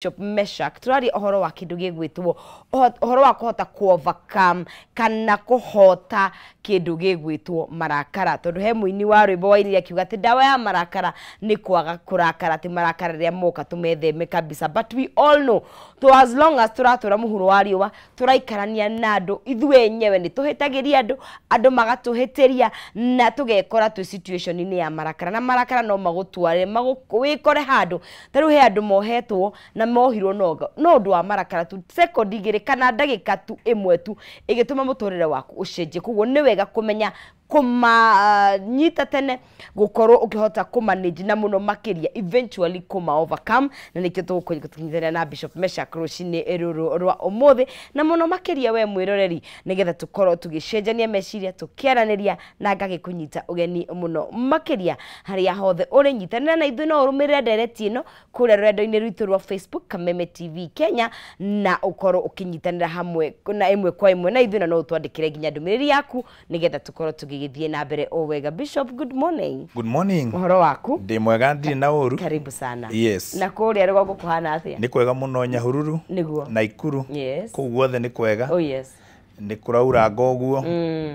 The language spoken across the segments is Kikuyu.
Bishop Meshack tũraria ũhoro wa kĩndũ gĩgwĩtwo ũhoro wa kũhota ku overcome kana kũhota kĩndũ gĩgwĩtwo marakara, tondũ he mũini wa rwĩmbo wainire akiuga atĩ ndawa ya marakara nĩ kwaga kũrakara, atĩ marakara rĩrĩa moka tũmetheme kabisa. But we all know to as long as tũratũra mũhuro wa riũa, tũraikarania na andũ, ithuĩ enyewe nĩ tũhĩtagĩria andũ, andũ magatũhĩtĩria na tũgekora twĩ situation-inĩ ya marakara, na marakara no magũtware wĩkore handũ. Ta rĩu he andũ mohetwo na mohirwo no ũndũ wa marakara tu, sekondi igĩrĩ kana ndagĩka tu ĩmwe tu ĩgĩtũma mũtũrĩre waku ũcenjie. Koguo nĩ wega kũmenya kũmanyita tene, gũkorwo ũkĩhota kũmanage na mũno makĩria eventually kũma overcome, na nĩkĩo tũgũkũnyitanĩra na Bishop Meshack rũcinĩ rũrũ rwa ũmũthĩ, na mũno makĩria we mwĩroreri, nĩgetha tũkorwo tũgĩcenjania meciria, tũkĩaranĩria, na ngagĩkũnyita ũgeni mũno makĩria harĩa hothe ũrĩ. Nyitanĩra na ithuĩ, no ũrũmĩrĩre ndereti ĩno kũrĩa rũrenda-inĩ rwitũ rwa Facebook Kameme TV Kenya, na ũkorwo ũkĩnyitanĩra hamwe na ĩmwe kwa ĩmwe na ithuĩ, na no ũtwandĩkĩre nginya ndũmĩrĩri yaku nĩgetha tũkorwo tũgĩgĩthiĩ na mbere o wega. Bishop, good morning. Good morning. Ũhoro waku? Ndĩ mwega, ndirĩ na ũru. Karibu sana. Yes. Na kũrĩa rũgongo kũhana atĩa? Nĩ kwega mũno Nyahururu. Nĩguo. Naikuru. Yes. Kũu guothe nĩ kwega. Oh yes. Nĩ kũraura ũguo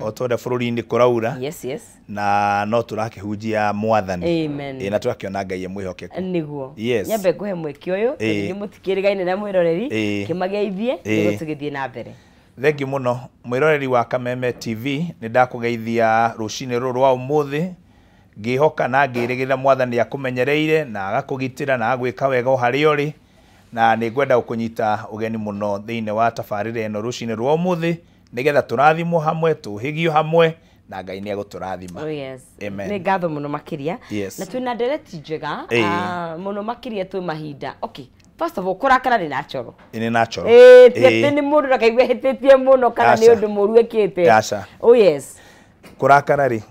o ta ũrĩa bũrũri-inĩ kũraura. Yes, yes. Na no tũrakĩhunjia Mwathani. Amen. Ĩ, na tũgakĩona Ngai e mwĩhokeku. Nĩguo. Yes. Nyambe ngũhe mweke ũyũ tondũ nĩ mũtikĩrĩgaine na mwĩroreri, kĩmageithie nĩguo tũgĩthiĩ na mbere. Thengiũ mũno mwĩroreri wa Kameme TV, nĩ ndakũgeithia rũcinĩ rũrũ rwa ũmũthĩ, ngĩhoka na ngĩrĩgĩrĩra Mwathani akũmenyereire na agakũgitĩra na agagwĩka wega o harĩa ũrĩ, na nĩ ngwenda gũkũnyita ũgeni mũno thĩinĩ wa tabarĩra ĩno rũcinĩ rwa ũmũthĩ, nĩgetha tũrathimwo hamwe, tũhĩgio hamwe, na Ngai nĩ egũtũrathima. Oh yes. Amen. Nĩ ngatho mũno makĩria. Yes. Na twĩna ndereti njega mũno makĩria twĩ mahinda. Okay. First of all, kũrakara nĩ natural. Nĩ natural. Ĩĩ, ti atĩ nĩ mũndũ ndakaigua ahĩtĩtie mũno kana nĩ Aca. ũndũ mũru ekĩte. Aca. Oh yes. Kũrakara rĩ,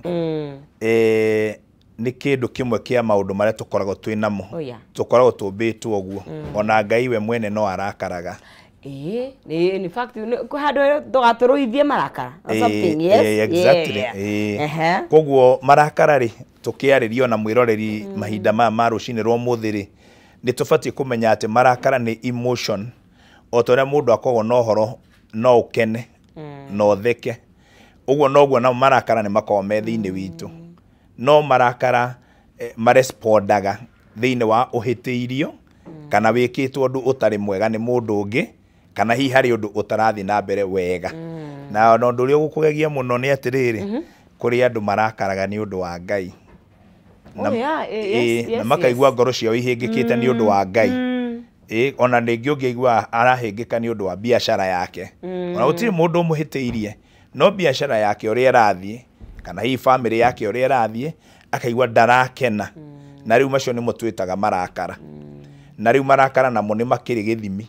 nĩ kĩndũ kĩmwe kĩa maũndũ marĩa tũkoragwo twĩ namo. Oh yeah. Tũkoragwo tũmbĩtwo ũguo. Ona Ngai we mwene no arakaraga. Ĩĩ, nĩ in fact kwĩ handũ ndũgatũrũithie marakara or something. Yes. Exactly. Ehe. Koguo marakara rĩ, tũkĩarĩrio na mwĩroreri mahinda maya ma rũcinĩ rwa ũmũthĩ rĩ, nĩ tũbatiĩ kũmenya atĩ marakara nĩ emotion. O ta ũrĩa mũndũ akoragwo na ũhoro no ũkene na ũtheke, ũguo noguo namo marakara nĩ makoragwo me thĩinĩ witũ. No marakara marespondaga thĩinĩ wa ũhĩtĩirio kana wĩkĩtwo ũndũ ũtarĩ mwega nĩ mũndũ ũngĩ, kana hihi harĩ ũndũ ũtarathiĩ na mbere wega. Na ona ũndũ ũrĩa ũgũkũgegia mũno nĩ atĩrĩrĩ, kũrĩ andũ marakaraga nĩ ũndũ wa Ngai. Oh yeah, yes, Na makaigua ngoro ciao ihĩngĩkĩte nĩ ũndũ wa Ngai. Ona rĩngĩ ũngĩigua arahĩngĩka nĩ ũndũ wa biacara yake. Ona gũtirĩ mũndũ ũmũhĩtĩirie, no biacara yake ũrĩa ĩrathiĩ, kana hihi famĩlĩ yake ũrĩa ĩrathiĩ, akaigua ndarakena. Na rĩu macio nĩmo twĩtaga marakara. Na rĩu marakara namo nĩ makĩrĩ gĩthimi.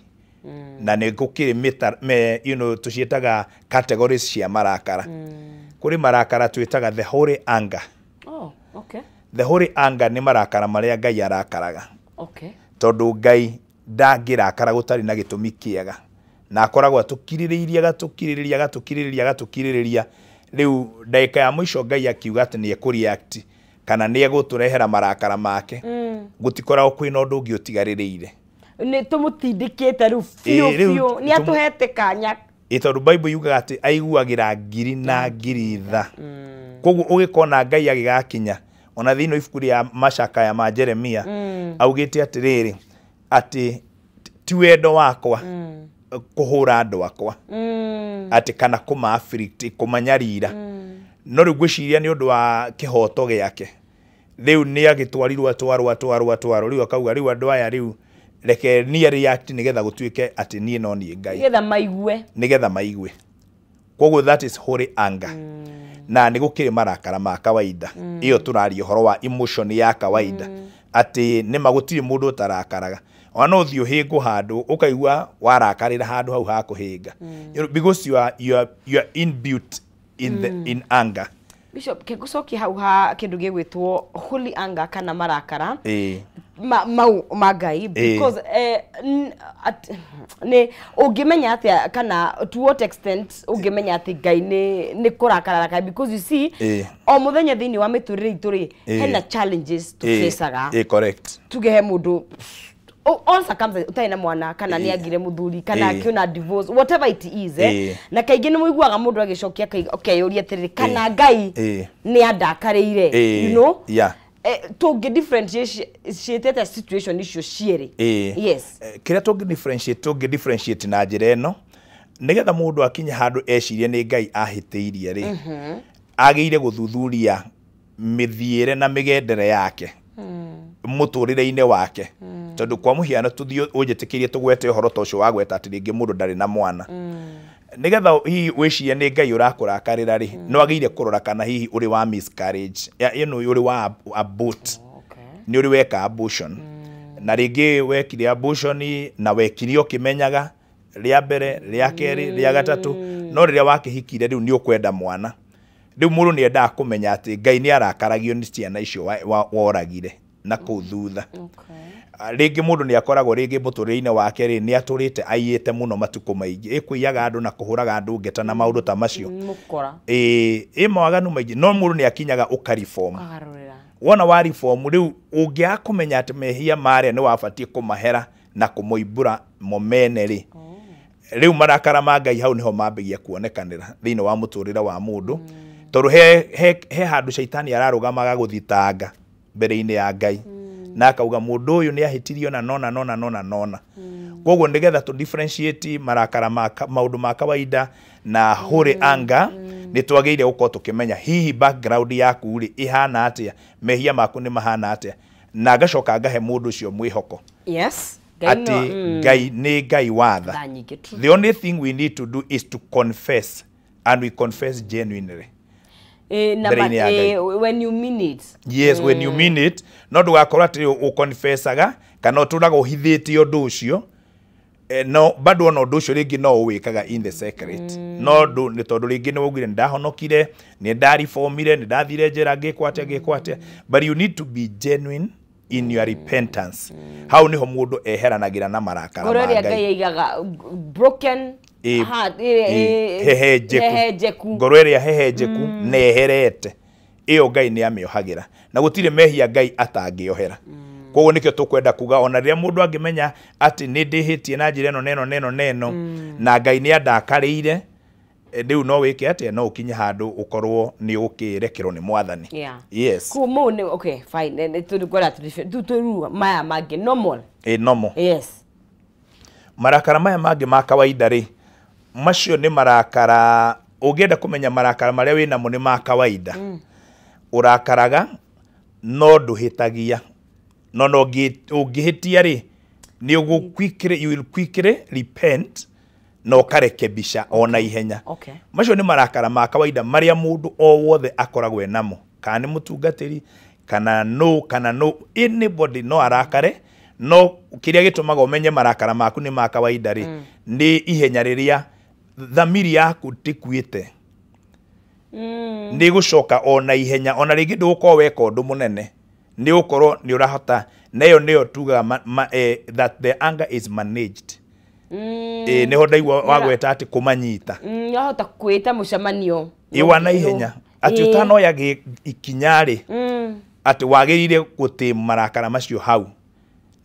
Na nĩ gũkĩrĩ you know, tũciĩtaga categories cia marakara. Kũrĩ marakara twĩtaga the holy anger. Oh, okay. The holy anger nĩ marakara marĩa Ngai arakaraga. Okay. Tondũ Ngai ndangĩrakara gũtarĩ na gĩtũmi kĩega. Na akoragwo atũkirĩrĩirie, agatũkirĩrĩria, agatũkirĩrĩria, agatũkirĩrĩria. Rĩu ndagĩka ya mũico Ngai akiuga atĩ nĩ ekũreact kana nĩ egũtũrehera marakara make. Gũtikoragwo kwĩna ũndũ ũngĩ ũtigarĩrĩire. Nĩ tũmũtindĩkĩte rĩu biũ biũ, nĩ atũhete kanya. Ĩ, tondũ Bible yugaga atĩ aiguagĩra ngiri na ngiri tha. Koguo ũgĩkona Ngai agĩgakinya, ona thĩinĩ wa ibuku rĩa macakaya ma Jeremia, augĩte atĩrĩrĩ, atĩ ti wendo wakwa kũhũra andũ akwa, atĩ kana kũma afflict, kũmanyarira. No rĩu ngwĩciria nĩ ũndũ wa kĩhoto gĩake, rĩu nĩ agĩtwarirwo atwarwo atwarwo atwarwo, rĩu akauga rĩu andũ aya rĩu reke niĩ react nĩgetha gũtuĩke atĩ niĩ no niĩ Ngai, nĩgetha maigue, nĩgetha maigue. Koguo that is holy anger. Na nĩ gũkĩrĩ marakara ma kawaida. Ĩyo tũraria ũhoro wa emotion ya kawaida, atĩ nĩma gũtirĩ mũndũ ũtarakaraga. Ona no ũthiĩ ũhĩngwo handũ ũkaigua warakarĩra handũ hau ha kũhĩnga. Because you are inbuilt in the in anger. Bishop, kĩngũcokia hau ha kĩndũ gĩgwĩtwo holy anger kana marakara mau ma Ngai, because nĩ ũngĩmenya atĩa kana to what extent ũngĩmenya atĩ Ngai nĩ kũrakara rakara, because you see o mũthenya thĩinĩ wa mĩtũrĩre itũ rĩ, hena challenges tũfacaga. Correct. Tuge he mũndũ All circumstances utarĩ na mwana kana nĩ agire mũthuri kana akiona divorce, whatever it is, na kaingĩ nĩ mũiguaga mũndũ agĩcokia akeyũria atĩrĩrĩ, kana Ngai nĩ andakarĩire, you know? Tũngĩ differentiate situation icio cierĩ. Yes. Kĩrĩa tũngĩ differentiate na njĩra ĩno, nĩgetha mũndũ akinye handũ ecirie nĩ Ngai ahĩtĩirie rĩ, agĩire gũthuthuria mĩthiĩre na mĩgendere yake mũtũrĩre-inĩ wake. Tondũ kwa mũhiano, tũthiĩ ũnjĩtĩkĩrie tũgwete ũhoro ta ũcio wagweta atĩ rĩngĩ mũndũ ndarĩ na mwana, nĩgetha hihi wĩcirie nĩ Ngai ũrakũrakarĩra rĩ, no agĩire kũrora kana hihi ũrĩ wa miscarriage ĩno, ũrĩ wa abort, nĩ ũrĩ weka abortion, na rĩngĩ wekire abortion na wekire ũkĩmenyaga rĩa mbere, rĩa kerĩ, rĩa gatatũ, no rĩrĩa wakĩhikire rĩu nĩ ũkwenda mwana. Rĩu mũndũ nĩ endaga kũmenya atĩ Ngai nĩ arakaragio nĩ ciana icio woragire na kũu thutha. Rĩngĩ mũndũ nĩ akoragwo rĩngĩ mũtũrĩre-inĩ wake rĩ, nĩ atũrĩte aiyĩte mũno matukũ maingĩ, ĩkũiyaga andũ na kũhũraga andũ ngeta na maũndũ ta macio. Mũkora. Ĩ mawaganu maingĩ, no mũndũ nĩ akinyaga ũkareform. Ũkagarũrĩra. Wona wa reform rĩu, ũngĩaga kũmenya atĩ mehia marĩa nĩ wabatiĩ kũmahera na kũmoimbũra mo mene rĩ, rĩu marakara ma Ngai hau nĩho mambagia kuonekanĩra thĩinĩ wa mũtũrĩre wa mũndũ, tondũ he handũ caitani ararũgamaga gũthitanga mbere-inĩ ya Ngai na akauga mũndũ ũyũ nĩ ahĩtirio na nona nona nona nona. Koguo nĩgetha tũ differentiate marakara ma maũndũ ma kawaida na holy anger, nĩ twagĩrĩire gũkorwo tũkĩmenya hihi background yaku rĩ ĩhana atĩa, mehia maku nĩ mahana atĩa, na ngacoka ngahe mũndũ ũcio mwĩhoko Ngai no- atĩ Ngai nĩ Ngai wa tha. Tha nyingĩ, true. The only thing we need to do is to confess, and we confess genuinely Na mbere-inĩ ya Ngai. When you mean it. Yes, when you mean it. No ndũgakorwo atĩ ũconfessaga kana ũtũraga ũhithĩtie ũndũ ũcio, no bado ona ũndũ ũcio rĩngĩ no ũwĩkaga in the secret, no ndũ nĩ tondũ rĩngĩ nĩ waugire nĩ ndahonokire, nĩ ndareformire, nĩ ndathire njĩra, ngĩkwo atĩa, ngĩkwo atĩa, but you need to be genuine in your repentance. Hau niho mũndũ eheranagĩra na marakara Ngoro ma ĩrĩa Ngai. Ngai aigaga broken heart, hehenjeku. Hehenjeku. Ngoro ĩrĩa hehenjeku na eherete ĩyo, Ngai nĩ amĩohagĩra, na gũtirĩ mehia Ngai atangĩohera. Koguo nĩkĩo tũkwenda kuga ona rĩrĩa mũndũ angĩmenya atĩ nĩ ndĩhĩtie na njĩra ĩno neno neno neno na Ngai nĩ andakarĩire, rĩu no wĩke atĩa? No ũkinye handũ ũkorwo nĩ ũkĩrekerwo nĩ Mwathani. Yes. Koguo mau nĩ okay, fine. Nĩ tũkwenda tũrũ maya mangĩ normal. Ĩ normal. Marakara maya mangĩ ma kawaida rĩ, macio nĩ marakara ũngĩenda kũmenya marakara marĩa wĩ namo nĩ ma kawaida. Ũrakaraga no ndũhĩtagia, no ũngĩhĩtia rĩ, nĩ ũgũ quickly, you will quickly repent na ũkarekebisha ona ihenya. Macio nĩ marakara ma kawaida marĩa mũndũ o wothe akoragwo e namo, kana nĩ mũtungatĩri kana no kana no, anybody no arakare. No kĩrĩa gĩtũmaga ũmenye marakara maku nĩ ma kawaida rĩ, nĩ ihenya rĩrĩa thamiri yaku tĩkuĩte nĩ gũcoka ona ihenya, ona rĩngĩ ndũgũkorwo weka ũndũ mũnene, nĩ ũgũkorwo nĩ ũrahota, na ĩyo nĩyo tugaga that the anger is managed. Nĩho ndaigua wagweta atĩ kũmanyita. Wahota kwĩta mũcemanio. Ĩ wa na ihenya atĩ ũtanoya ikinya rĩ, atĩ wagĩrĩire gũtĩ marakara macio hau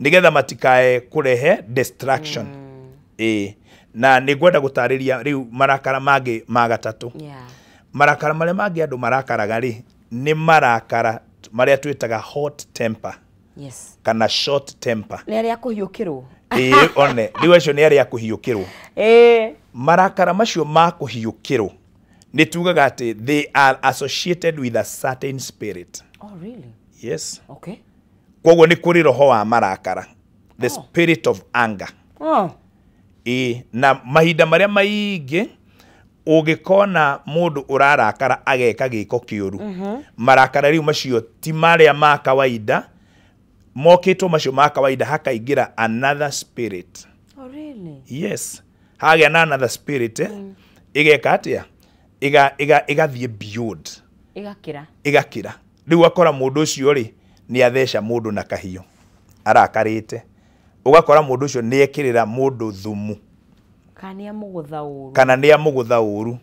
nĩgetha matikae kũrehe destruction. Ĩ na nĩ ngwenda gũtarĩria rĩu marakara mangĩ ma gatatũ. Marakara marĩa mangĩ andũ marakaraga rĩ, nĩ marakara marĩa twĩtaga hot temper kana short temper. Nĩ arĩa kũhiũkĩrwo. Ĩ one rĩu acio nĩ arĩa kũhiũkĩrwo. Marakara macio ma kũhiũkĩrwo nĩ tugaga atĩ they are associated with a certain spirit. Oh, really? Yes. Koguo nĩ kũrĩ roho wa marakara, the spirit of anger. Ĩ na mahinda marĩa maingĩ ũngĩkona mũndũ ũrarakara ageka gĩko kĩũru, marakara rĩu macio ti marĩa ma kawaida mokĩtwo, macio ma kawaida hakaingĩra another spirit. Oh, really? Yes, hagĩa na another spirit, ĩgeka atĩa? Ĩgathiĩ beyond. Ĩgakĩra. Ĩgakĩra. Rĩu ũgakora mũndũ ũcio rĩ, nĩ atheca mũndũ na kahiũ arakarĩte, ũgakora mũndũ ũcio nĩ ekĩrĩra mũndũ thumu. Kana nĩ amũgũtha ũru. Kana nĩ amũgũtha ũru.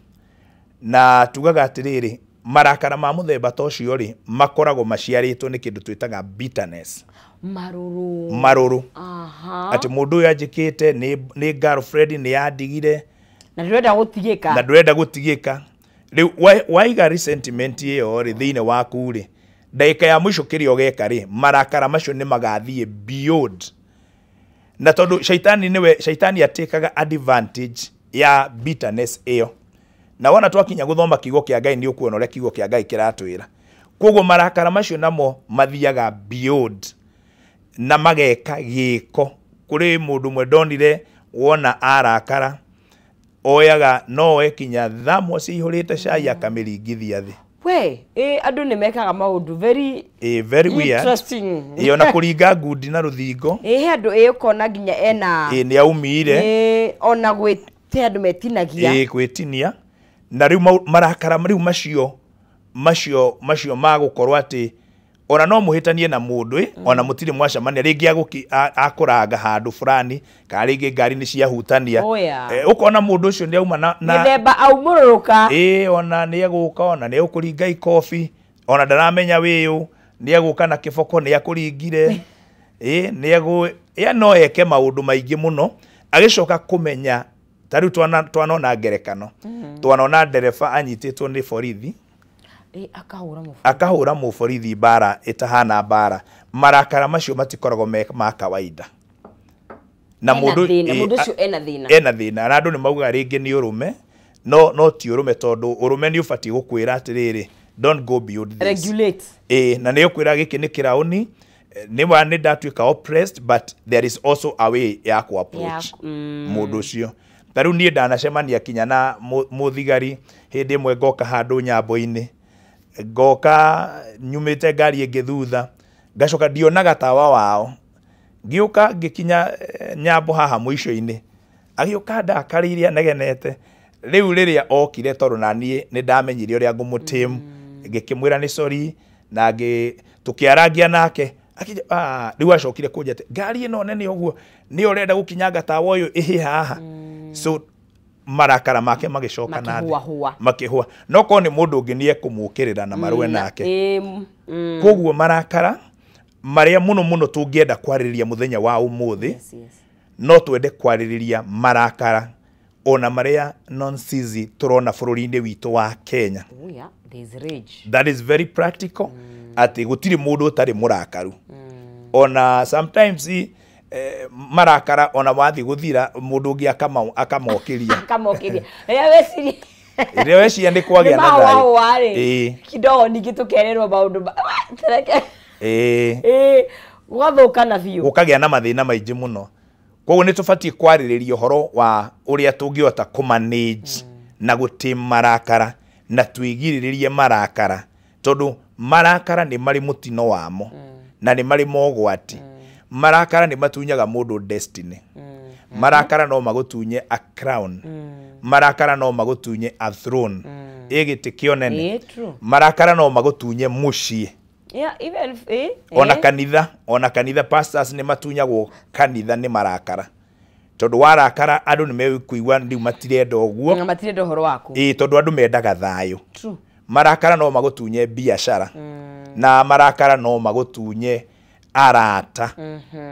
Na tugaga atĩrĩrĩ, marakara ma mũthemba ta ũcio rĩ, makoragwo maciarĩtwo nĩ kĩndũ twĩtaga bitterness. Marũrũ. Marũrũ. Aha. Atĩ mũndũ ũyũ anjĩkĩte nĩ girlfriend nĩ yandigire na ndũrenda gũtigĩka. Na ndũrenda gũtigĩka. Rĩu waiga resentment ĩyo rĩ thĩinĩ waku rĩ, ndagĩka ya mũico kĩrĩa ũgeka rĩ, marakara macio nĩ magathiĩ beyond. Na tondũ shaitani nĩwe, shaitani atĩkaga advantage ya bitterness ĩyo. Na wona twakinya gũthoma kiugo kĩa Ngai nĩ ũkuona ũrĩa kiugo kĩa Ngai kĩratwĩra. Koguo marakara macio namo mathiaga beyond na mageka gĩko. Kũrĩ mũndũ ũmwe ndonire wona arakara oyaga no oe kinya thermos ĩihũrĩte cai akamĩringithia thĩ. We, andũ nĩ mekaga maũndũ very very weird. Interesting. Ona kũringa ngundi na rũthingo. He andũ ũkona nginya ena nĩ aumire. Ona gwĩte andũ metinagia. Gwĩtinia. Na rĩu marakara rĩu macio magũkorwo atĩ ona no mũhĩtanie na mũndũ ona mũtirĩ mwacemania rĩngĩ akũranga handũ fulani kana rĩngĩ ngari nĩ ciahutania. Ũkona mũndũ ũcio nĩ auma na mĩthemba aumũrũrũka. Ona nĩ egũka, ona nĩ egũkũringa ikobi, ona ndaramenya wĩyũ, nĩ egũka na kĩboko nĩ akũringire. Nĩ egũ no eke maũndũ maingĩ mũno agĩcoka kũmenya. Ta rĩu twanona ngerekano, twanona ndereba anyitĩtwo nĩ borithi akahũra mũborithi mbara ĩtahana mbara. Marakara macio matikoragwo me ma kawaida. Na mũndũ ũcio ena thĩna. Ena thĩna. Na andũ nĩ maugaga rĩngĩ nĩ ũrũme, no ti ũrũme tondũ ũrũme nĩ ũbatiĩ gũkwĩra atĩrĩrĩ, don't go beyond this. Regulate. Na nĩ ũkwĩra gĩkĩ nĩ kĩraũni, nĩ ndatuĩka oppressed, but there is also a way ya ku approach mũndũ ũcio. Ta rĩu niĩ ndanacemania kinya na mũthigari hĩndĩ ĩmwe ngoka handũ nyambo-inĩ, ngoka nyumĩte ngari ĩngĩ thutha, ngacoka ndionaga tawa wao, ngĩũka ngĩkinya nyambo haha mũico-inĩ, agĩũka ndakarĩire anegenete. Rĩu rĩrĩa okire tondũ na niĩ nĩ ndamenyire ũrĩa ngũmũtĩmu, ngĩkĩmwĩra nĩ sorry, na tũkĩarangia nake. Rĩu acokire kũnjia atĩ ngari ĩno nene ũguo nĩyo ũrenda gũkinyanga tawa ũyũ ĩhĩ haha. So marakara make magĩcoka na thĩ, makĩhũa. No korwo nĩ mũndũ ũngĩ nĩ ekũmũkĩrĩra na marũe nake. Koguo marakara marĩa mũno mũno tũngĩenda kwarĩrĩria mũthenya wa ũmũthĩ, no twende kwarĩrĩria marakara ona marĩa nonsense tũrona bũrũri-inĩ witũ wa Kenya. That is very practical. Atĩ gũtirĩ mũndũ ũtarĩ mũrakaru. Ona sometimes marakara ona wathiĩ gũthira mũndũ ũngĩ akamokĩria. Akamokĩria. Rĩrĩa weciria. Rĩrĩa weciria nĩ kwagĩa na thayũ. Kidogo ningĩ tũkererwo maũndũ gũgathũkana biũ. Gũkagĩa na mathĩna maingĩ mũno. Koguo nĩ tũbatiĩ kwarĩrĩria ũhoro wa ũrĩa tũngĩhota kũmanage na gũtĩ marakara na twĩgirĩrĩrie marakara, tondũ marakara nĩ marĩ mũtino wamo na nĩ marĩ mogwati. Marakara nĩ matunyaga mũndũ destiny. Marakara no magũtunye a crown. Marakara no magũtunye a throne. Ĩ gĩtĩ kĩonene. Marakara no magũtunye mũciĩ. Ona kanitha pastors nĩ matunyagwo kanitha nĩ marakara. Tondũ warakara andũ nĩ mekũigua rĩu matirenda ũguo. Na matirenda ũhoro waku. Tondũ andũ mendaga thayũ. Marakara no magũtunye biacara. Na marakara no magũtunye arata.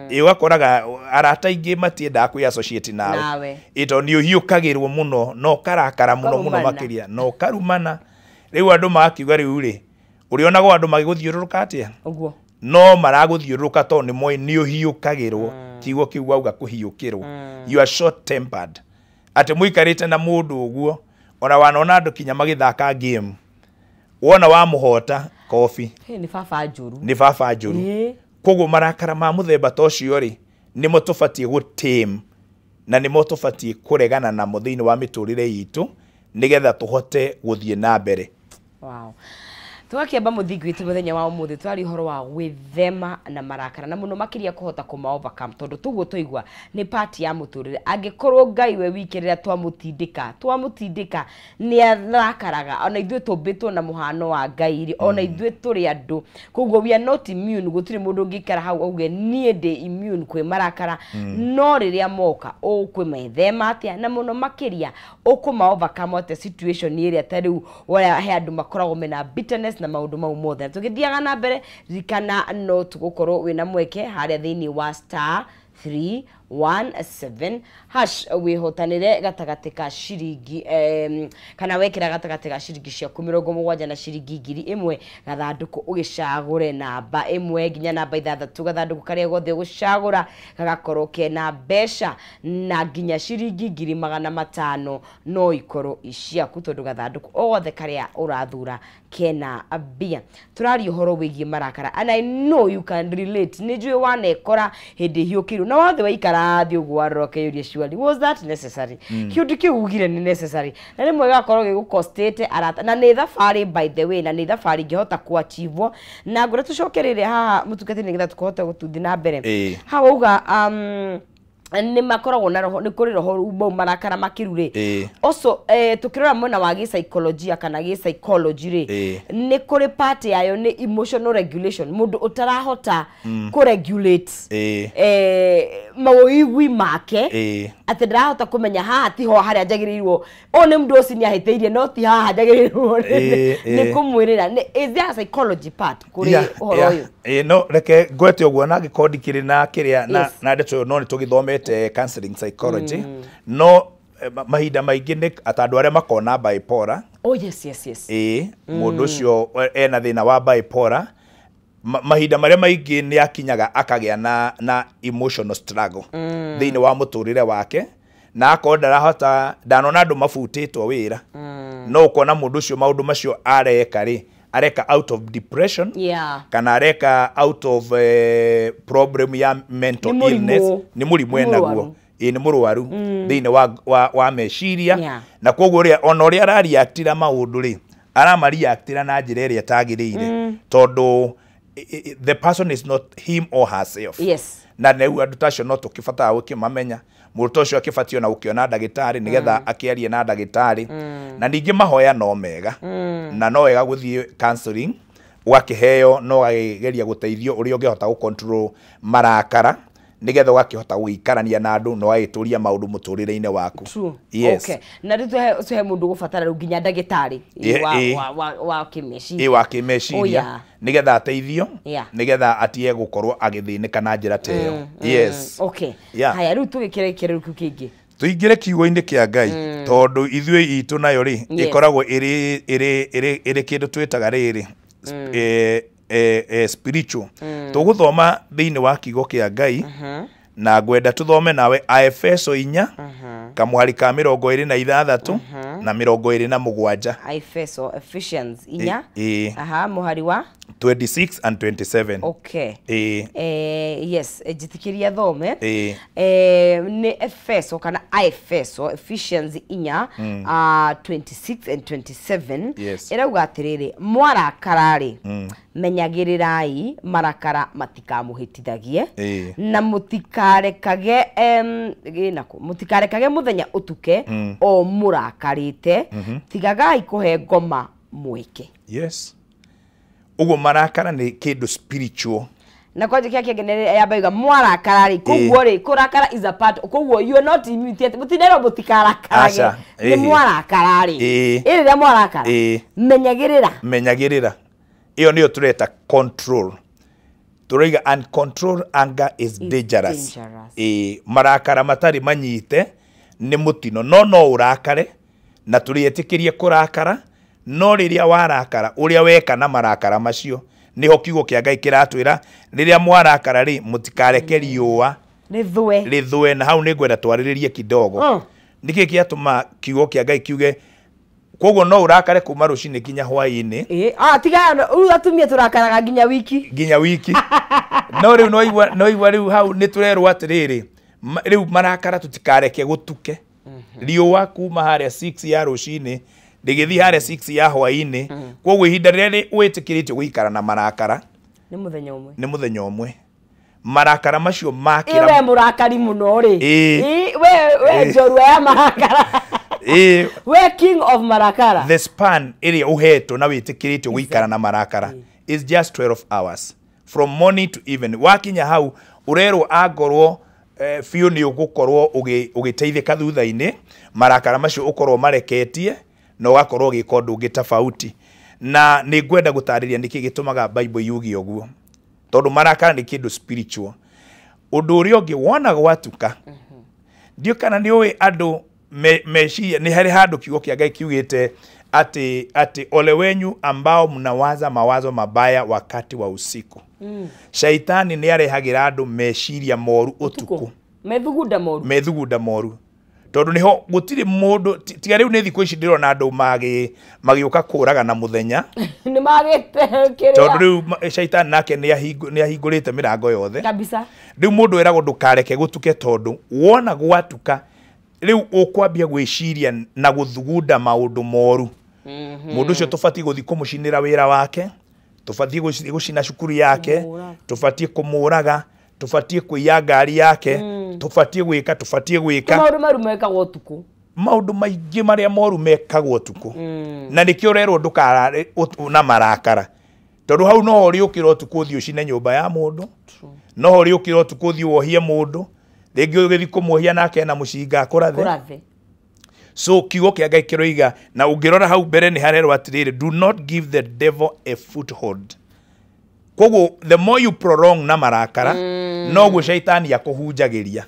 Ũgakoraga arata aingĩ matiendaga kwĩ associate nawe. Tondũ nĩ ũhiũkagĩrwo mũno na ũkarakara mũno mũno makĩria na ũkarumana. Rĩu andũ magakiuga rĩu rĩ, ũrĩonagwo andũ magĩgũthiũrũrũka atĩa? Ũguo. No maragũthiũrũrũka tondũ nĩ moĩ nĩ ũhiũkagĩrwo. Kiugo kĩu wauga kũhiũkĩrwo. You are short tempered. Atĩ mũikarĩte na mũndũ ũguo, ona wanona andũ kinya magĩthaka game. Wona wamũhota kobi. Nĩ baba njũru. Nĩ baba njũru. Koguo marakara ma mũthemba ta ũcio rĩ, nĩmo tũbatiĩ gũtame na nĩmo tũbatiĩ kũregana namo thĩinĩ wa mĩtũrĩre itũ nĩgetha tũhote gũthiĩ na mbere. Wow. Tũgakĩamba mũthingi witũ mũthenya wa ũmũthĩ twarĩ ũhoro wa gwĩthema na marakara na mũno makĩria kũhota kũma overcome, tondũ tũguo twaigua nĩ part ya mũtũrĩre. Angĩkorwo Ngai we wiki rĩrĩa twamũtindĩka nĩ arakaraga, ona ithuĩ tũmbĩtwo na mũhano wa Ngai rĩ, ona ithuĩ tũrĩ andũ, koguo we are not immune. Gũtirĩ mũndũ ũngĩikara hau auge niĩ ndĩ immune kwĩ marakara, no rĩrĩa moka ũkwĩmethema atĩa na mũno makĩria ũkũma overcome atĩa situation ĩrĩa ta rĩu he andũ makoragwo mena bitterness na maũndũ mau mothe. Tũgĩthiaga na mbere, ririkana no tũgũkorwo wĩna mweke harĩa thĩinĩ wa star 317 hash wĩhotanĩre gatagatĩ ka ciringi kana wekĩra gatagatĩ ka ciringi ciaku 70 na ciringi 1000 gathandũkũ ũgĩcagũre namba 1 nginya namba 6 gathandũkũ karĩa gothe ũgũcagũra gagakorwo kena mbeca na nginya ciringi 500 no ikorwo iciaku tondũ gathandũkũ o gothe karĩa ũrathura kena mbia. Tũraria ũhoro wĩgiĩ marakara and I know you can relate. Nĩ njũĩ wanekora hĩndĩ hiũkĩirwo na wothe waikara thĩ ũguo warora ũkeyũria surely was that necessary? Kĩũndũ kĩu ugire nĩ necessary na rĩmwe gĩgakorwo gĩgũkostĩte arata na nĩ thabarĩ, by the way, na nĩ thabarĩ ingĩhota kũachievwo. Na ngwĩra tũcokerere haha mũtungatĩri nĩgetha tũkũhota gũtũthiĩ na mbere. Haha wauga nĩ makoragwo na roho, nĩ kũrĩ roho mau marakara makĩru rĩ. Also tukirora mwena wa gĩpsycholojia kana gĩpsychology rĩ, nĩ kũrĩ part yayo nĩ emotional regulation, mũndũ ũtarahota kũregulate maũigui make, atĩ ndarahota kũmenya haha tiho harĩa njagĩrĩirwo, ũyũ nĩ mũndũ ũcio nĩahĩtĩirie no ti haha njagĩrĩirwo nĩ kũmwĩrĩra. Is there a psychology part kũrĩ ũhoro ũyũ? No reke ngwete ũguo na angĩkorwo ndikĩrĩ na kĩrĩa na ndeto ĩyo, no nĩ tũgĩthomete counseling psychology, no mahinda maingĩ nĩ ta andũ arĩa makona bipolar. Oh yes, yes, yes. Mũndũ ũcio ena thĩna wa bipolar, mahinda marĩa maingĩ nĩ akinyaga akagĩa na emotional struggle thĩinĩ wa mũtũrĩre wake, na akorwo ndarahota, ndanona andũ mabutĩtwo wĩra, no ũkona mũndũ ũcio maũndũ macio areka rĩ, areka out of depression, kana areka out of problem ya mental illness, nĩ mũrimũ enaguo, nĩ mũrwaru thĩinĩ wa meciria, na koguo rĩ ona ũrĩa arareactĩra maũndũ rĩ, aramareactĩra na njĩra ĩrĩa ĩtagĩrĩire, tondũ the person is not him or herself. Yes. Na rĩu andũ ta acio no tũkĩbatara gũkĩmamenya, mũndũ ta ũcio akĩbatiĩ ona gũkĩona ndagĩtarĩ nĩgetha akĩarie na ndagĩtarĩ, na ningĩ mahoya no mega, na no wega gũthiĩ counseling ũgakĩheo, no ũgakĩgeria gũteithio ũrĩa ũngĩhota gũ-control marakara nĩgetha ũgakĩhota gũikarania na andũ na ũgagĩtũria maũndũ mũtũrĩre-inĩ waku. True. Yes. Okay. Na rĩu tũhe mũndũ gũbatara rĩu nginya ndagĩtarĩ wa kĩmeciria. Wa kĩmeciria nĩgetha ateithio, nĩgetha atige gũkorwo agĩthĩnĩka na njĩra ta ĩyo. Yes. Okay. Haya rĩu tũgĩkĩre kĩrĩru kĩu kĩngĩ. Tũingĩre kiugo-inĩ kĩa Ngai, tondũ ithuĩ itũ nayo rĩ ĩkoragwo ĩrĩ kĩndũ twĩtaga rĩrĩ spiritual. Tũgũthoma thĩinĩ wa kiugo kĩa Ngai, na ngwenda tũthome nawe Aefeso 4 kamũhari ka 26 na 27. Aefeso, Ephesians 4, aha, mũhari wa 26 and 27. Okay. Yes, njĩtĩkĩria thome. Nĩ Efeso kana Aefeso, Ephesians 4 26 and 27. Yes. Ĩrauga atĩrĩrĩ, mwarakara rĩ, menyagĩrĩrai marakara matikamũhĩtithagie, na mũtikarekage mũtikarekage mũthenya ũtuke o mũrakarĩte, tigagai kũhe ngoma mweke. Yes. Ũguo marakara nĩ kĩndũ spiritual. Na kwanja kĩa kĩngĩ yamba yuga mwarakara rĩ, koguo rĩ kũrakara is a part, koguo you are not immune, mũtinerwo mũtikarakarage, nĩ mwarakara rĩ, rĩrĩa mwarakara menyagĩrĩra. Menyagĩrĩra. Ĩyo nĩyo tũreta control. Tũraiga uncontrolled anger is dangerous. Marakara matarĩ manyite nĩ mũtino, no ũrakare na tũrĩetĩkĩrie kũrakara, no rĩrĩa warakara ũrĩa weka na marakara macio nĩho kiugo kĩa Ngai kĩratwĩra rĩrĩa mwarakara rĩ mũtikareke riũa rĩthũe. Na hau nĩ ngwenda twarĩrĩrie kidogo nĩkĩ gĩatũma kiugo kĩa Ngai kiuge koguo no ũrakare kuma rũcinĩ nginya hwaĩ-inĩ. Tiga rĩu atumia tũrakaraga nginya wiki, nginya wiki. No rĩu no igua rĩu hau nĩ tũrerwo atĩrĩrĩ, rĩu marakara tũtikareke gũtuke riũa kuma harĩa 6 ya rũcinĩ rĩgĩthiĩ harĩa 6 ya hwaĩ-inĩ. Koguo ihinda rĩrĩa wĩtĩkĩrĩtio gũikara na marakara nĩ mũthenya ũmwe, nĩ mũthenya ũmwe. Marakara macio makĩra, we mũrakari mũno rĩ, we njorua ya marakara, we king of marakara. The span ĩrĩa ũhetwo na wĩtĩkĩrĩtio gũikara na marakara is just 12 hours from morning to evening. Wakinya hau ũrerwo angorwo biũ nĩ ũgũkorwo ũgĩteithĩka thutha-inĩ, marakara macio ũkorwo mareketie na ũgakorwo ũgĩka ũndũ ũngĩ tofauti. Na nĩ ngwenda gũtarĩria nĩkĩ gĩtũmaga Bible yuge ũguo, tondũ marakara nĩ kĩndũ spiritual. Ũndũ ũrĩa ũngĩ wona gwatuka, ndiũ kana nĩ ũĩ andũ meciria nĩ harĩ handũ kiugo kĩa Ngai kiugĩte atĩ ole wenyu ambao mnawaza mawazo mabaya wakati wa usiku. Shaitani nĩ arehagĩra andũ meciria moru ũtukũ, methugunda moru, tondũ nĩho gũtirĩ mũndũ tiga rĩu nĩ thikũ ici ndĩrona andũ magĩũka kũraga na mũthenya. Nĩ magĩte kĩrĩa, tondũ rĩu shaitani nake nĩ ahingũrĩte mĩrango yothe kabisa. Rĩu mũndũ eragwo ndũkareke gũtuke, tondũ wona gwatuka rĩu ũkwambia gwĩciria na gũthugunda maũndũ moru. Mũndũ ũcio tũbatiĩ gũthiĩ kũmũcinĩra wĩra wake, tũbatiĩ gũcina cukuru yake, tũbatiĩ kũmũraga, tũbatiĩ kũiya ngari yake, tũbatiĩ gwĩka, tũbatiĩ gwĩka maũndũ maru mekagwo ũtukũ, maũndũ maingĩ marĩa moru mekagwo ũtukũ. Na nĩkĩo ũrerwo ndũkarare na marakara, tondũ hau no ũrĩũkĩra ũtukũ ũthiĩ ũcine nyũmba ya mũndũ, no ũrĩũkĩra ũtukũ ũthiĩ wohie mũndũ, rĩngĩ ũgĩthiĩ kũmuohia nake na mũcinga akũrathe. So kiugo kĩa Ngai kĩroiga, na ũngĩrora hau mbere nĩ harerwo atĩrĩrĩ, do not give the devil a foothold. Koguo the more you prolong na marakara, noguo shaitani akũhunjagĩria.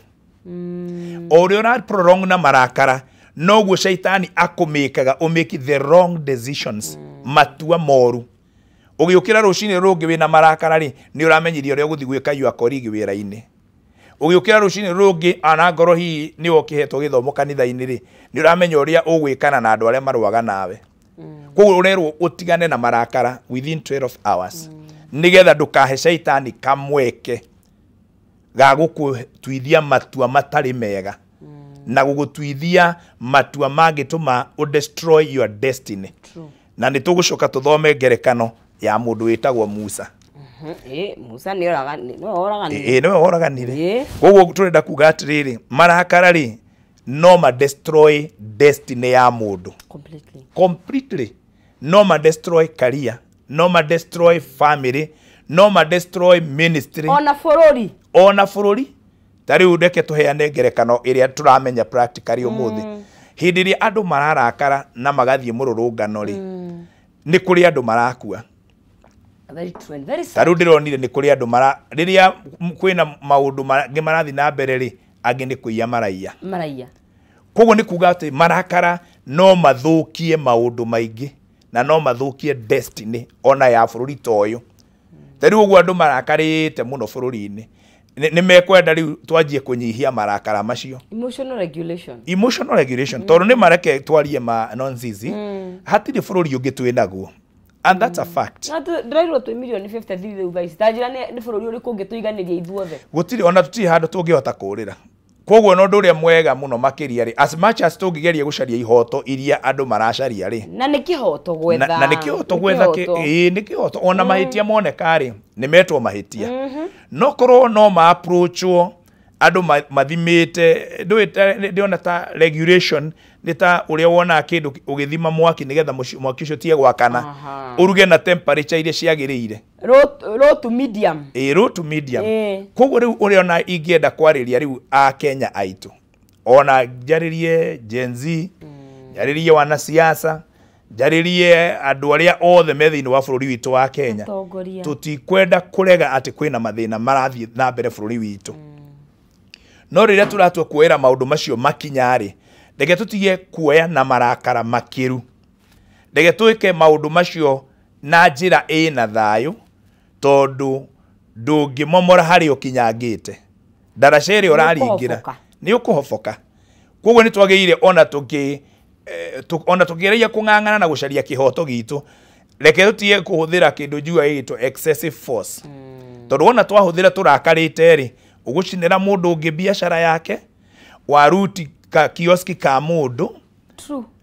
O ũrĩa ũra prolong na marakara, noguo shaitani akũmĩkaga ũmake the wrong decisions, matua moru. Ũgĩũkĩra rũcinĩ rũngĩ wĩna marakara rĩ, nĩ ũramenyirie ũrĩa ũgũthiĩ gwĩka your colleague wĩra-inĩ. Ũgĩũkĩra rũcinĩ rũngĩ ana ngoro hihi nĩ ũkĩhetwo gĩthomo kanitha-inĩ rĩ, nĩ ũramenya ũrĩa ũgwĩkana na andũ arĩa marũaga nawe. Koguo ũrerwo ũtigane na marakara within 12 hours, nĩgetha ndũkahe shaitani kamweke ga gũgũtuithia matua matarĩ mega, na gũgũtuithia matua mangĩtũma ũ destroy your destiny. Na nĩ tũgũcoka tũthome ngerekano ya mũndũ wĩtagwo Musa. Musa nĩ oraganire. Nĩwe oraganire. Koguo tũrenda kuga atĩrĩrĩ, marakara rĩ no ma destroy destiny ya mũndũ completely. No ma destroy career, no ma destroy family, no ma destroy ministry, ona bũrũri, ona bũrũri. Ta rĩu reke tũheane ngerekano ĩrĩa tũramenya practically ũmũthĩ. Hĩndĩ ĩrĩa andũ mararakara na magathiĩ mũrũrũngano rĩ, nĩ kũrĩ andũ marakua. Ta rĩu ndĩronire nĩ kũrĩ andũ rĩrĩa kwĩna maũndũ mangĩ marathiĩ na mbere rĩ, angĩ nĩ kũiya maraiya. Koguo nĩ kuga atĩ marakara no mathũkie maũndũ maingĩ, na no mathũkie destiny ona ya bũrũri ta ũyũ. Ta rĩu ũguo andũ marakarĩte mũno bũrũri-inĩ, nĩ mekwenda rĩu twanjie kũnyihia marakara macio. Emotional regulation. Emotional regulation. Tondũ nĩ mareke twarie ma nonsense, hatirĩ bũrũri ũngĩ twĩ naguo. And that's a fact. Na ndĩrairwo twĩ mirioni 53 rĩu thaa ici. Ta njĩra nĩ bũrũri ũrĩkũ ũngĩ tũiganĩria ithuothe? Gũtirĩ, ona tũtirĩ handũ tũngĩhota kũũrĩra. Koguo no ũndũ ũrĩa mwega mũno makĩria rĩ, as much as tũngĩgeria gũcaria ihoto iria andũ maracaria rĩ, na nĩ kĩhoto gwetha, na nĩ kĩhoto gwetha, ĩĩ nĩ kĩhoto. Ona mahĩtia moneka rĩ, nĩ metwo mahĩtia. No korwo no ma approachwo andũ mathimĩte, ndũĩ ndĩona ta regulation nĩ ta ũrĩa wonaga kĩndũ ũgĩthima mwaki nĩgetha mwaki ũcio ũtige gwakana, ũruge na temperature iria ciagĩrĩire. Low to medium. Low to medium. Koguo rĩu ũrĩa ona ingĩenda kwarĩria rĩu a Kenya aitũ, ona njarĩrie Gen Z, njarĩrie wanasiasa, njarĩrie andũ arĩa othe me thĩinĩ wa bũrũri witũ wa Kenya, tũtikwenda kũrega atĩ kwĩna mathĩna marathiĩ na mbere bũrũri witũ. No rĩrĩa tũratua kuoera maũndũ macio makinya rĩ, reke tũtige kuoya na marakara makĩru, reke twĩke maũndũ macio na njĩra ĩna thayũ, tondũ ndũngĩmomora harĩa ũkinyangĩte, ndaraca ĩrĩa ũraringĩra nĩ ũkũhoboka. Koguo nĩ twagĩrĩire ona tũkĩgeria kũng'ang'ana na gũcaria kĩhoto gitũ, reke tũtige kũhũthĩra kĩndũ njuga gĩgĩtwo excessive force. Tondũ wona twahũthĩra tũrakarĩte rĩ, ũgũcinĩra mũndũ ũngĩ biacara yake, waruti ka kioski ka mũndũ.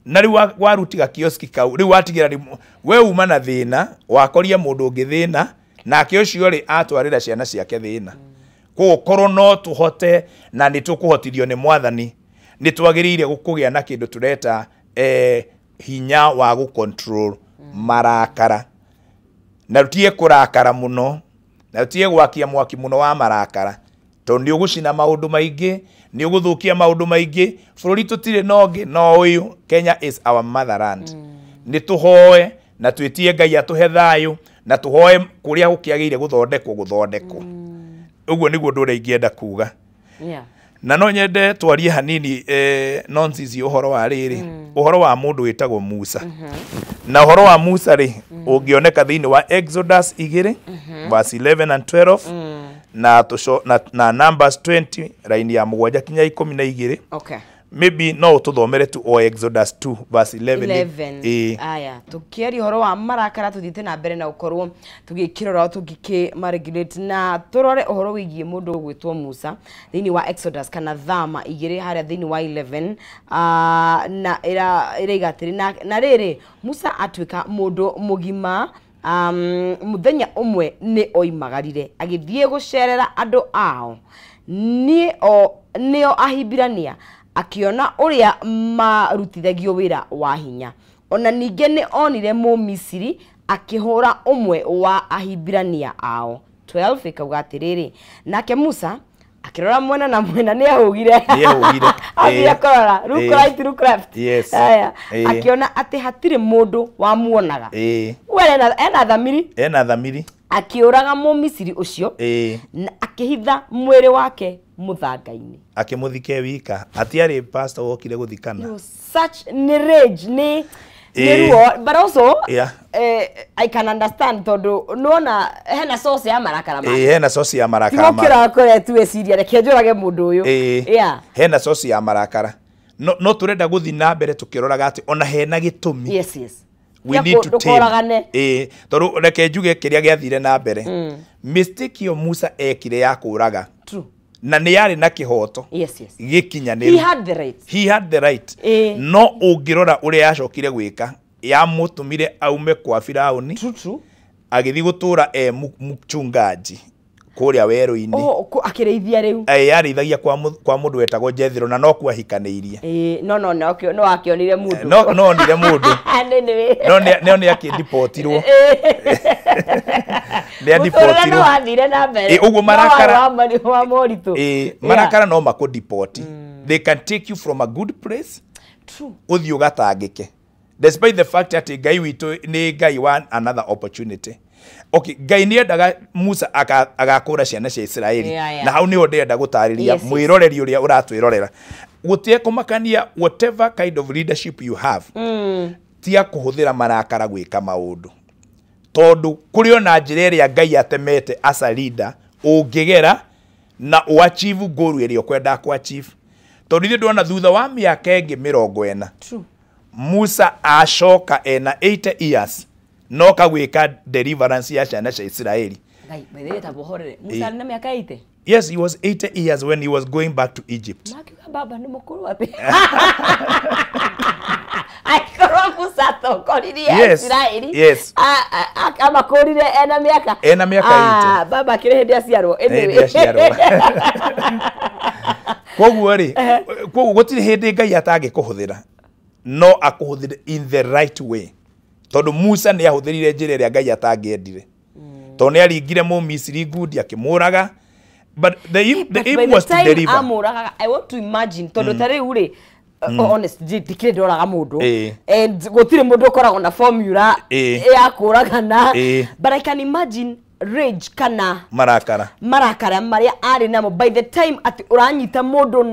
Na rĩu waruti ga kioski kau, rĩu watigĩra we uma na thĩna, wakoria mũndũ ũngĩ thĩna, nake ũcio rĩ atwarĩra ciana ciake thĩna. Koguo korwo no tũhote na nĩ tũkũhotithio nĩ Mwathani, nĩ twagĩrĩire kũgĩa na kĩndũ tũreta hinya wa gũ-control marakara, na tũtige kũrakara mũno, na tũtige gwakia mwaki mũno wa marakara, tondũ nĩ ũgũcina maũndũ maingĩ, nĩ ũgũthũkia maũndũ maingĩ. Bũrũri tũtirĩ na ũngĩ no ũyũ. Kenya is our motherland. Nĩ tũhoe Na twĩtie Ngai atũhe thayũ na tũhoe kũrĩa gũkĩagĩire gũthondekwo gũthondekwo. Ũguo nĩguo ũndũ ũrĩa ingĩenda kuga. Na no nyende twarie hanini nonsense ũhoro wa rĩrĩ, ũhoro wa mũndũ wĩtagwo Musa. Na ũhoro wa Musa rĩ, ũngĩoneka thĩinĩ wa Exodus 2 verse 11 and 12 na Numbers 20 raini ya 7 kinya 12. Okay. Maybe no ũtũthomere tu o Exodus 2 verse 11. 11. Aya, tukiaria ũhoro wa marakara tuthiĩte na mbere na gũkorwo tũgĩkĩrora tũngĩkĩmaregulate na tũrore ũhoro wĩgiĩ mũndũ ũgwĩtwo Musa thĩinĩ wa Exodus kana Thama 2 harĩa thĩinĩ wa 11 na ĩraiga atĩrĩ na rĩrĩ Musa atuĩka mũndũ mũgima mũthenya ũmwe nĩ oimagarire agĩthiĩ gũcerera andũ ao nĩo Ahibirania akiona ũrĩa marutithagio wĩra wa hinya. Ona ningĩ nĩ onire Mũmisiri akĩhũra ũmwe wa Ahibirania ao. 12 ĩkauga atĩrĩrĩ, nake Musa akĩrora mwena na mwena nĩ ahũgire. Athire kũrora look right look left. Yes. Aya, akiona atĩ hatirĩ mũndũ wamuonaga. We ena thamiri. Ena thamiri. Akĩũraga Mũmisiri ũcio na akĩhitha mwĩrĩ wake mũthanga-inĩ. Akĩmũthike wika. Atiarĩ pastor wokire gũthikana. Such ni rage ni ruo, but also I can understand tondũ nona hena source ya marakara make. Hena source ya marakara make. Tigũkĩra kũrĩa eciria reke njũrage mũndũ ũyũ. Yeah. Hena source ya marakara. No tũrenda gũthiĩ na mbere tũkĩroraga atĩ ona hena gĩtũmi. Yes, yes. We need to tame. Tondũ reke njuge kĩrĩa gĩathire na mbere. Mistake ĩyo Musa ekire ya kũraga. True. Na nĩ yarĩ na kĩhoto. Yes, yes. Gĩkinyanĩru. He had the right. He had the right. No ũngĩrora ũrĩa yacokire gwĩka, yamũtũmire aume kwa Firaũni. True, true. Agĩthiĩ gũtũra e mchungaji kũrĩa werũ-inĩ. Oh, akĩrĩithia rĩu. Yarĩithagia kwa mũndũ wetagwo Jethro na no kwahikanĩirie. No no no no akĩonire mũndũ. No no onire mũndũ. No nĩ akĩdipotirwo. Nĩ adipotirwo. No athire na mbere. Ũguo marakara wa moritũ. Marakara no makũdipoti. They can take you from a good place. True. Ũthiĩ ũgatangĩke. Despite the fact that Ngai witũ nĩ Ngai wa another opportunity. Okay, Ngai nĩ endaga Musa agakũra ciana cia Isiraeli. Na hau nĩho ndĩrenda gũtarĩria mwĩroreri ũrĩa ũratwĩrorera. Gũtekũmakania whatever kind of leadership you have. Tia kũhũthĩra marakara gwĩka maũndũ. Tondũ kũrĩ ona njĩra ĩrĩa Ngai atemete as a leader ũngĩgera na ũachieve goal ĩrĩa ũkwenda kũachieve. Tondũ ithuĩ ndona thutha wa mĩaka ĩngĩ 40. True. Musa acoka ena 80 years no kagwĩka deliverance ya ciana cia Isiraeli. Ngai, by the way tabohorere. Musa arĩ na mĩaka 80? Yes, he was 80 years when he was going back to Egypt. Makiuga baba nĩ mũkũrũ atĩ. Aikorwo Musa atongoririe Isiraeli. Yes. Amakũrire ena mĩaka. Ena mĩaka 80. Baba akĩrĩ hĩndĩ aciarwo. Hĩndĩ aciarwo. Koguo rĩ, koguo gũtirĩ hĩndĩ Ngai atangĩkũhũthĩra. No akũhũthĩre in the right way. Tondũ Musa nĩ ahũthĩrire njĩra ĩrĩa Ngai atangĩendire. Tondũ nĩ aringire Mũmisiri ngundi akĩmũraga. But the aim was to deliver. Amũragaga, I want to imagine tondũ ta rĩu rĩ, honest, ndikĩrĩ ndoraga mũndũ. And gũtirĩ mũndũ ũkoragwo na formula ya kũragana. But I can imagine rage kana marakara. Marakara marĩa arĩ namo by the time atĩ ũranyita mũndũ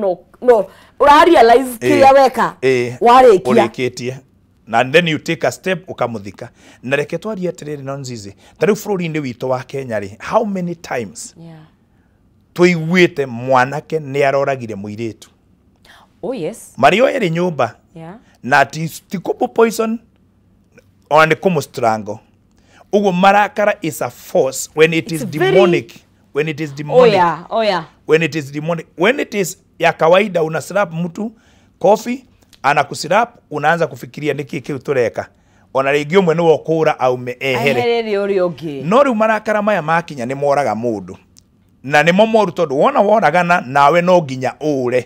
no ũra realize kĩrĩa weka warĩkia. Ũrĩkĩtie. And then you take a step ukamuthika. Na reke twarie atĩrĩrĩ no nzizi. Ta rĩu bũrũri-inĩ witũ wa Kenya rĩ, how many times tũiguĩte mwanake nĩ aroragire mũirĩtu? Oh yes. Marĩ o erĩ nyũmba. Na ti kũmũ poison ona nĩ kũmũ strangle. Ũguo marakara is a force when it is demonic. When it is demonic. Oh yeah, oh yeah. When it is demonic. When it is ya kawaida una slap mtu kofi anakuslap unaanza kufikiria niki kiu tureka. Ona rĩngĩ ũmwe nĩwe ũkũra aume ehere. Ehere ũrĩa ũngĩ. No rĩu marakara maya makinya nĩ moraga mũndũ. Na nĩmo moru tondũ wona woragana nawe no nginya ũre.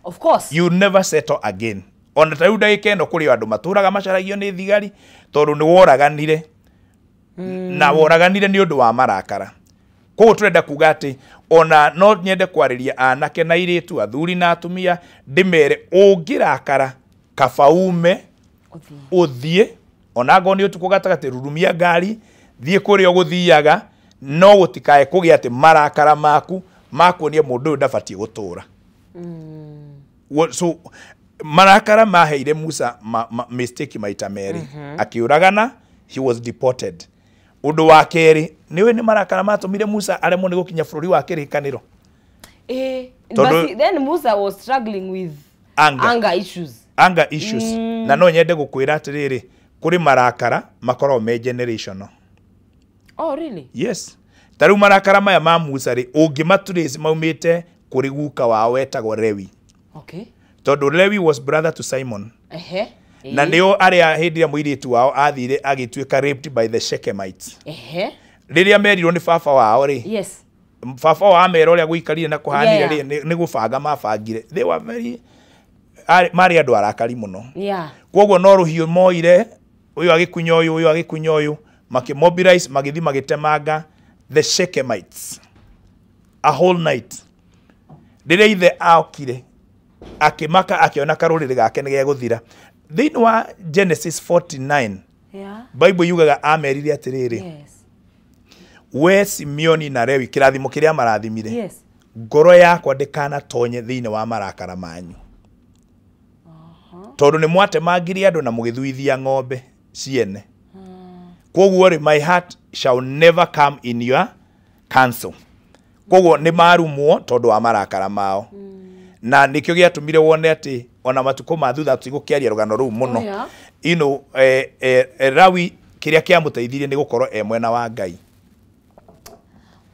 Of course. You never settle again. Ona ta rĩu ndagĩka ĩno kũrĩ andũ matũraga macaragio nĩ thigari tondũ nĩ woraganire. Na woraganire nĩ ũndũ wa marakara. Koguo tũrenda kuga atĩ ona no nyende kwarĩria anake na airĩtu, athuri na atumia, ndĩmere ũngĩrakara kaba ume ũthiĩ Ona ngorwo nĩ ũtukũ gatagatĩ, rurumia ngari, thiĩ kũrĩa ũgũthiaga, no gũtikae kũgĩa atĩ marakara maku makuonia mũndũ ũyũ ndabatiĩ gũtũra. So marakara maheire Musa mistake maita merĩ. Akiũragana, he was deported. Ũndũ wa kerĩ, nĩũĩ nĩ marakara matũmire Musa aremwo nĩ gũkinya bũrũri wa kĩrĩkanĩro. But then Musa was struggling with anger issues. Anger issues. Na no nyende gũkwĩra atĩrĩrĩ, kũrĩ marakara makoragwo me generational. Oh, really? Yes. Ta rĩu marakara maya ma Musa rĩ, ũngĩmatrace maumĩte kũrĩ guka wao wetagwo Lewi. Okay. Tondũ Lewi was brother to Simon. Na nĩo arĩa hĩndĩ ĩrĩa mũirĩtu wao athire agĩtuĩka raped by the Shechemites. Rĩrĩa merirwo nĩ baba wao rĩ. Yes. Baba wao amera ũrĩa gũikarire na kũhanire rĩ, nĩ gũbanga mabangire. They were very, marĩ andũ arakari mũno. Yeah. Kwoguo no rũhiũ moire, ũyũ agĩkunya ũyũ, ũyũ agĩkunya ũyũ, makĩmobilize, magĩthiĩ magĩtemanga the Shechemites a whole night. Rĩrĩa ithe aokire, akĩmaka akĩona karũrĩrĩ gake nĩ gegũthira. Thĩinĩ wa Genesis 49, Bible yugaga amerire atĩrĩrĩ, Yes. we Simeoni na Lewi, kĩrathimo kĩrĩa marathimire, Yes. ngoro yakwa ndĩkanatonye thĩinĩ wa marakara manyu. Tondũ nĩ mwatemangirie andũ na mũgĩthuithia ng'ombe ciene. Kwoguo rĩ, my heart shall never come in your counsel. Kwoguo nĩ marumwo tondũ wa marakara mao. Na nĩkĩo gĩatũmire wone atĩ ona matukũ ma thutha tũtigũkĩaria rũgano rũu mũno. Oh, yeah. You know, Lawi kĩrĩa kĩamũteithirie nĩ gũkorwo e mwena wa Ngai.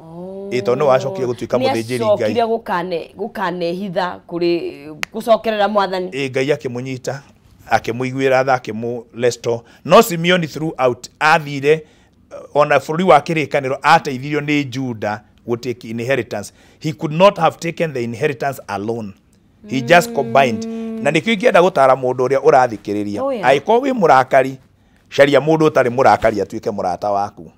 Oh. Ĩ tondũ nĩwe wacokire gũtuĩka mũthĩnjĩri Ngai. Nĩacokire gũkanehitha kũrĩ gũcokerera mwathani. Ĩ Ngai akĩmũnyita, akĩmũiguĩra tha, akĩmũ-restore. No Simeoni throughout athire ona bũrũri wa kĩrĩkanĩro ateithirio nĩ Juda gũtake inheritance. He could not have taken the inheritance alone. He just combined. Na nĩkĩo ingĩenda gũtara mũndũ ũrĩa ũrathikĩrĩria. Oh, yeah. Angĩkorwo wĩ mũrakari, caria mũndũ ũtarĩ mũrakari atuĩke mũrata waku.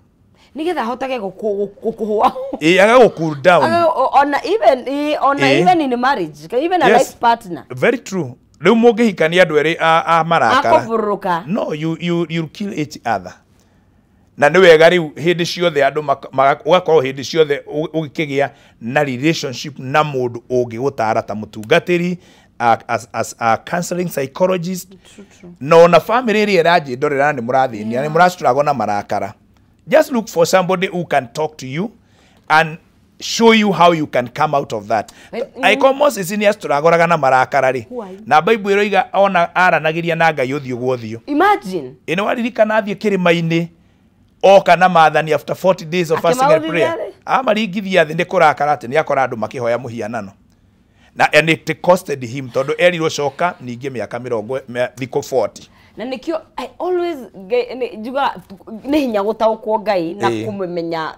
Nĩgetha ahotage gũkũhũa. Ĩ agagũ cool down. Ona even ona even in marriage, even a life partner. Very true. Rĩu mũngĩhikania andũ erĩ a marakara. Akũvũrũrũka. No, you kill each other. Na nĩ wega rĩu hĩndĩ ciothe andũ ũgakorwo hĩndĩ ciothe ũgĩkĩgĩa na relationship na mũndũ ũngĩgũtara ta mũtungatĩri, as a counseling psychologist. True. Na ona family ĩrĩa ĩranjĩndorera nĩ mũrathĩnia, nĩ mũrastruggle na marakara. Just look for somebody who can talk to you and show you how you can come out of that. Angĩkorwo Moses nĩ astruggle na marakara rĩ, na Bible ĩroiga ona aranagĩria na Ngai ũthiũ gwa ũthiũ. Imagine. Ĩ nĩ waririkana athiĩ kĩrĩma-inĩ oka na maathani after 40 days of fasting and prayer. Amaringithia thĩ nĩ kũrakara atĩ nĩ akora andũ makĩhoya mũhianano. Na and it costed him tondũ erirwo coka ningĩ mĩaka mĩrongo thikũ 40. Na nĩkĩo I always njugaga nĩ hinya gũtaũkwo Ngai na kũmũmenya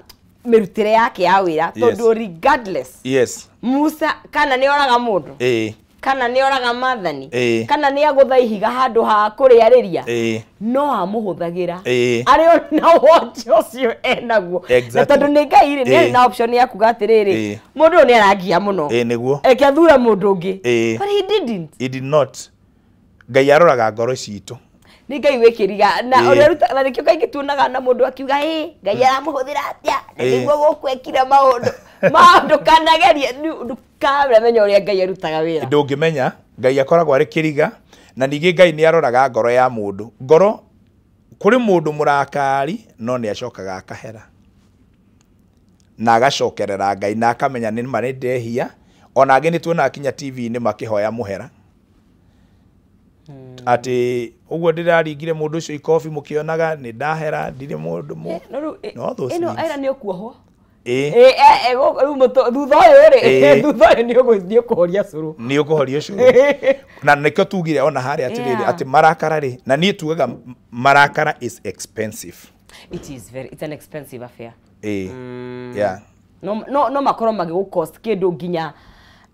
mĩrutĩre yake ya wĩra tondũ regardless. Yes. Musa kana nĩ oraga mũndũ. Kana nĩ oraga maathani. Kana nĩ agũtha ihiga handũ ha kũrĩarĩria. No amũhũthagĩra. Arĩ ona wonje ũcio enaguo. Exactly. Na tondũ nĩ Ngai rĩ, nĩ arĩ na option ya kuga atĩrĩrĩ, mũndũ ũyũ nĩ arangia mũno. Nĩguo. Eke athure mũndũ ũngĩ. But he didn't. He did not. Ngai aroraga ngoro citũ. Nĩ Ngai wĩkĩriga na ũrĩa ũrutaga, na nĩkĩo kaingĩ tuonaga na mũndũ akiuga ĩ Ngai aramũhũthĩra atĩa, na nĩguo gũkũ ekire maũndũ. Maũndũ kanagerie, ndũkamenya ũrĩa Ngai arutaga wĩra. Ndũngĩmenya, Ngai akoragwo arĩ kĩriga, na ningĩ Ngai nĩ aroraga ngoro ya mũndũ. Ngoro, kũrĩ mũndũ mũrakari, no nĩ acokaga akahera. Na agacokerera Ngai, na akamenya nĩ ma nĩ ndehia. Ona angĩ nĩ tuonaga kinya TV-inĩ makĩhoya mũhera. Atĩ ũguo ndĩraringire mũndũ ũcio ikobi mũkĩonaga nĩ ndahera, ndirĩ mũndũ mũ. Ĩno era nĩ ũkuohwo. Thutha ũyũ rĩ, thutha ũyũ nĩ ũkũhoria cũrũ. Nĩ ũkũhoria cũrũ. Na nĩkĩo tugire ona harĩa atĩrĩrĩ, atĩ marakara rĩ, na niĩ tugaga marakara is expensive. It is very, it's an expensive affair. Yeah. No makorwo magĩgũcost kĩndũ nginya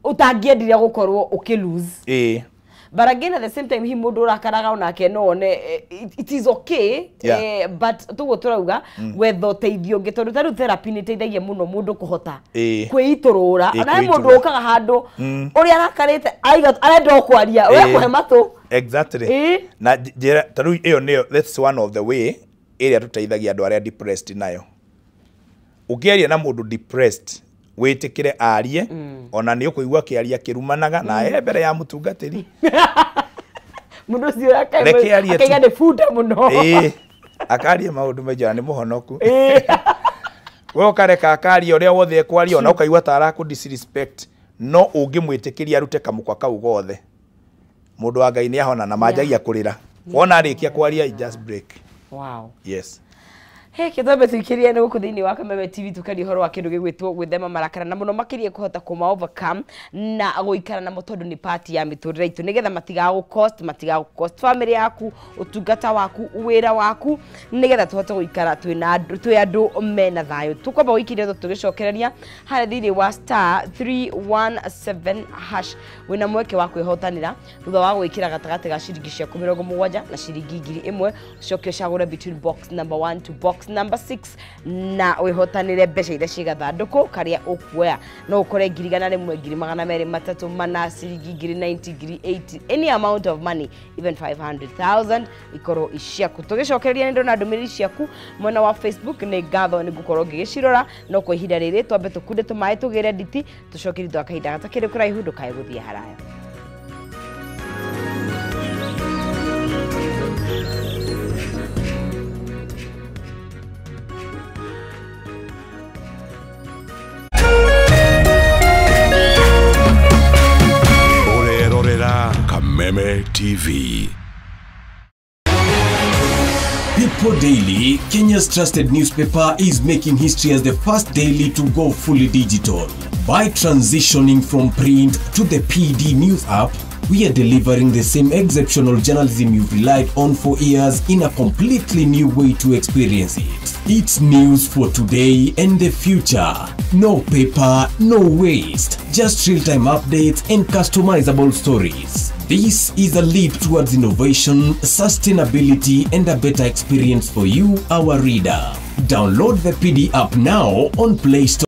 ũtangĩendire gũkorwo ũkĩ lose. But again, at the same time, he mũndũ ũrakaraga onake no one it is okay, but tuguo tũrauga gwetha ũteithio ũngĩ tondũ ta rĩu therapy nĩ ĩteithagia mũno mũndũ kũhota kwĩitũrũra. Ona he mũndũ ũkaga handũ ũrĩa arakarĩte arenda o kwaria, we kũhe matũ. Exactly. Ĩĩ. Na njĩra ta rĩu ĩyo nĩyo, that's one of the way ĩrĩa tũteithagia andũ arĩa depressed nayo. Ũngĩaria na mũndũ depressed, wĩtĩkĩre arie, ona nĩ ũkũigua akĩaria akĩrumanaga na e mbere ya mũtungatĩri. Mũndũ ũcio Reke arie tu. akaiga nĩ bunda mũno. Ĩĩ, akaria maũndũ maingĩ ona nĩ mũhonoku. Ĩĩ. We ũkareka akaria ũrĩa wothe ekwaria, ona ũkaigua ta arakũ disrespect, no ũngĩmwĩtĩkĩria arute kamũkwa kau gothe, mũndũ wa Ngai nĩ ahona na manjagia kũrĩra. Wona arĩkia kwaria, just break. Wow. Yes. He kĩtwambe tũikĩrie nĩ gũkũ thĩinĩ wa Kameme TV tũkaria ũhoro wa kĩndũ gĩgwĩtwo gwĩthema marakara na mũno makĩria kũhota kũma overcome na gũikara namo tondũ nĩ part ya mĩtũrĩre itũ nĩgetha matigagũ cost, matigagũ cost family yaku, ũtungata waku, wĩra waku, nĩgetha tũhote gũikara twĩna andũ, twĩ andũ mena thayũ. Tũkwamba gũikĩria tondũ tũgĩcokereria harĩa thĩinĩ wa star 317 hash wĩna mweke wa kwĩhotanĩra thutha wa gwĩkĩra gatagatĩ ga ciringi ciaku 70 na ciringi 1000, ũcoke ũcagũre between box number 1 to box number 6 na wĩhotanĩre mbeca iria ciĩ gathandũkũ karĩa ũkuoya. No ũkore 100,000, 200,000, 300, 400, ciringi 90,000, 80,000, any amount of money, even 500,000 ikorwo iciaku. Tũgĩcokereria nĩ ndona ndũmĩrĩri ciaku mwena wa Facebook, nĩ ngatho nĩ ngũkorwo ngĩgĩcirora, no kwa ihinda rĩrĩ twambe tũkunde tũmaĩ tũgĩre nditi tũcokerie thutha wa kahinda gatakĩrĩ kũraihu, ndũkae gũthiĩ haraya. Ũrerorera Kameme TV. People Daily, Kenya's trusted newspaper, is making history as the first daily to go fully digital. By transitioning from print to the PD News app, we are delivering the same exceptional journalism you've relied on for years in a completely new way to experience it. It's news for today and the future. No paper, no waste. Just real-time updates and customizable stories. This is a leap towards innovation, sustainability, and a better experience for you, our reader. Download the PD app now on Play Store.